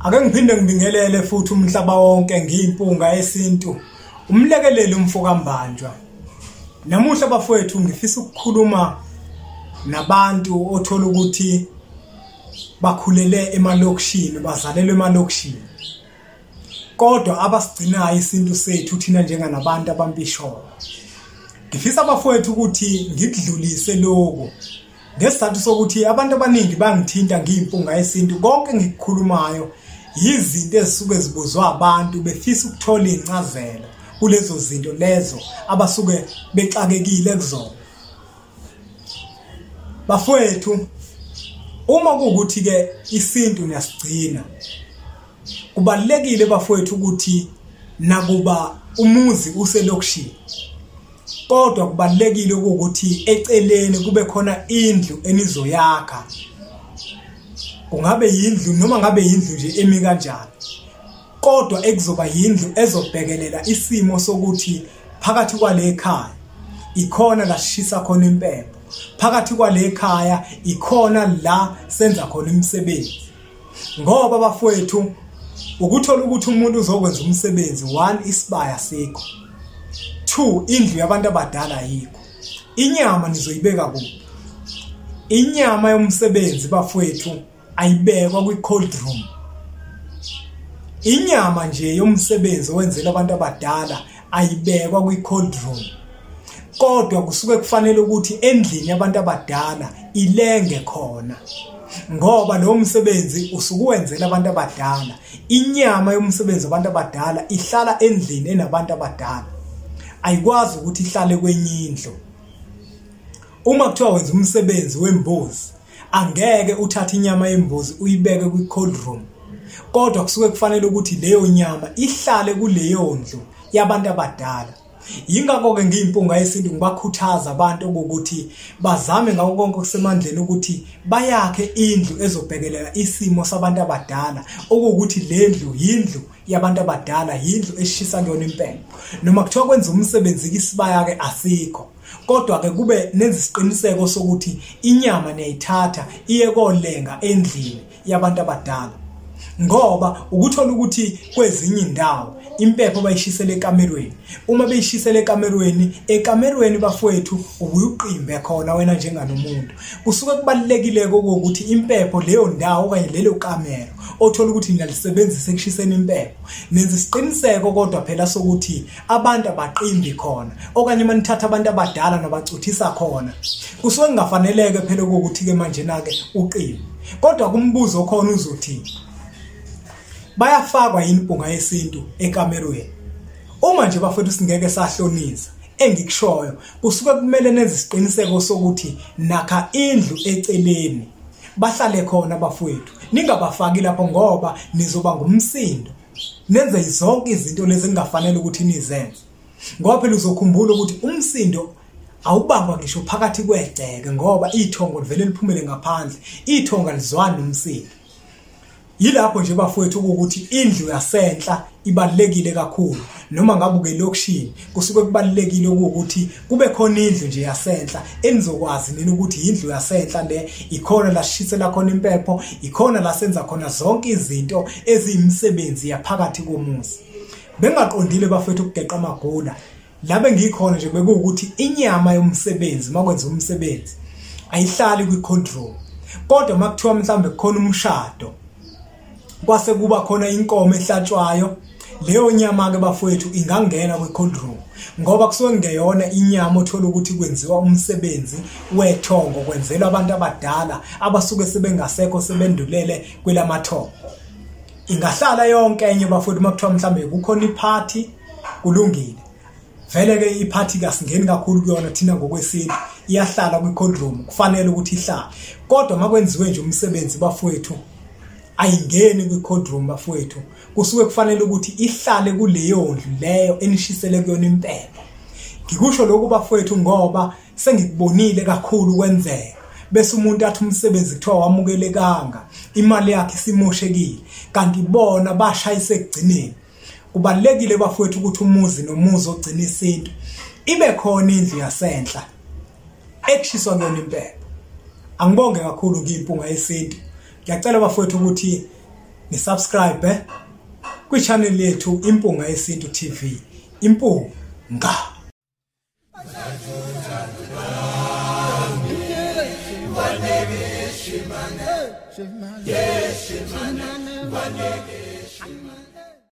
Ake ngiphinde ngibingelele futhi umhlaba wonke ngiyimpunga yesintu, umlekeleli umfokaMbanjwa. Namuhla bafowethu ngifisa ukukhuluma nabantu othola ukuthi bakhulele emalokishini, bazalelwe emalokishini, kodwa abasigcinayo isintu sethu thina njenganabantu abampisholo. Ngifisa bafowethu ukuthi ngikudlulise lokhu ngesizathu sokuthi abantu abaningi bangithinta ngiyimpunga yesintu. Konke engikukhulumayo yizinto ezisuke zibuzwa abantu befisa ukuthola incazelo kulezo zinto lezo abasuke bexakekile kuzona. Bafowethu, uma kuwukuthi ke isintu niyasigcina, kubalulekile bafowethu ukuthi nakuba umuzi uselokishini, kodwa kubalulekile ukuthi eceleni kube khona indlu enizoyakha. Kungabe yindlu noma ngabe yindlu nje emi kanjani, kodwa ekuzoba yindlu ezobhekelela isimo sokuthi phakathi kwale khaya ikhona la sishisa khona impepho, phakathi kwale khaya ikhona la senza khona imisebenzi. Ngoba bafowethu ukuthola ukuthi umuntu uzokwenza umsebenzi, 1 isibaya sikho, 2 indlu yabantu abadala ayikho, inyama nizoyibeka kuphi? Inyama yomsebenzi bafowethu ayibekwa kwi-cold room. Inyama nje yomsebenzi owenzela abantu abadala ayibekwa kwi-cold room, kodwa kusuke kufanele ukuthi endlini yabantu abadala ilenge khona, ngoba lo msebenzi usuke wenzela abantu abadala. Inyama yomsebenzi wabantu abadala ihlala endlini enabantu abadala, ayikwazi ukuthi ihlale kwenye indlu. Uma kuthiwa wenza umsebenzi wembuzi, angeke uthathe inyama yembuzi uyibeke kwi-cold room, kodwa kusuke kufanele ukuthi leyo nyama ihlale kuleyo ndlu yabantu abadala. Yingakho-ke ngiyimpunga yesintu ngibakhuthaza abantu ukuthi bazame ngakho konke okusemandleni ukuthi bayakhe indlu ezobhekelela isimo sabantu abadala, okuwukuthi le ndlu yindlu yabantu abadala, yindlu eshisa kuyona impepho. Noma kuthiwa kwenza umsebenzi isibaya-ke asikho, kodwa-ke kube nenza isiqiniseko sokuthi inyama niyayithatha iye kolenga endlini yabantu abadala. Ngoba ukuthola ukuthi kwezinye indawo impepho bayishisele ekamerweni, uma beyishisele ekamerweni, ekamerweni bafowethu ubuye uqimbe khona wena njenganomuntu. Kusuke kubalulekile ukuthi impepho leyo ndawo okanye lelo kamero othola ukuthi niyalisebenzisa ekushiseni impepho, nenza isiqiniseko kodwa phela sokuthi abantu abaqimbi khona, okanye uma nithatha abantu abadala nabacuthisa khona, kusuke kungafaneleke phela ukuthi ke manje na-ke uqimbe. Kodwa kumbuzo khona uzothi bayafakwa yini impunga yesintu ekamerweni? Uma nje bafowethu singeke sahlonisa engikushoyo, kusuke kumele nenze isiqiniseko sokuthi nakha indlu eceleni bahlale khona bafowethu, ningabafaki lapho ngoba nizoba ngumsindo, nenze zonke izinto lezi engafanele ukuthi nizenze. Ngoba phela uzokhumbula ukuthi umsindo awubangwa ngisho phakathi kwegceke, ngoba ithongo livele liphumele ngaphandle, ithonga lizwani nomsindo. Yilapho nje bafowethu ukuthi indlu yasenhla ibalulekile kakhulu. Noma ngabe ukelokishini, kusuke kubalulekile ukuthi kube khona indlu nje yasenhla enizokwazi nini ukuthi indlu yasenhla le ikhona la shisela khona impepho, ikhona la senza khona zonke izinto eziyimisebenzi yaphakathi komuzi. Bengaqondile bafowethu ukugeqa amagula. La bengikhona nje bekuwukuthi inyama yomsebenzi makwenza umsebenzi ayihlali kwi-cold room, kodwa makuthiwa mhlambe kukhona umshado kwase kuba khona inkomo ehlatshwayo, leyo nyama ke bafowethu ingangena kwi-cold room, ngoba kusuke kungeyona inyama othola ukuthi kwenziwa umsebenzi wethongo, kwenzelwa abantu abadala abasuke sebengasekho sebendulele kwelamathongo. Ingahlala yonke enye bafowethu makuthiwa mhlambe kukhona iphathi, kulungile. Vele ke iphathi kasingeni kakhulu kuyona thina ngokwesintu, iyahlala kwi-cold room, kufanele ukuthi ihlale. Kodwa makwenziwe nje umsebenzi bafowethu ayingeni kwi-cold room bafowethu, kusuke kufanele ukuthi ihlale kuleyo ndlu leyo enishisele kuyona impepho. Ngikusho lokhu bafowethu ngoba sengikubonile kakhulu kwenzeka, bese umuntu athi umsebenzi kuthiwa wamukelekanga, imali yakhe isimoshekile, kanti bona bashayise ekugcineni. Kubalulekile bafowethu ukuthi umuzi nomuzi ogcina isintu ibe khona indlu yasenhla ekushiswa kuyona impepho. Angibonge kakhulu ngiyimpunga yesintu. Ngiyacela bafowethu ukuthi Ni subscribe kwi channel yethu Impunga Yesintu TV. Impunga.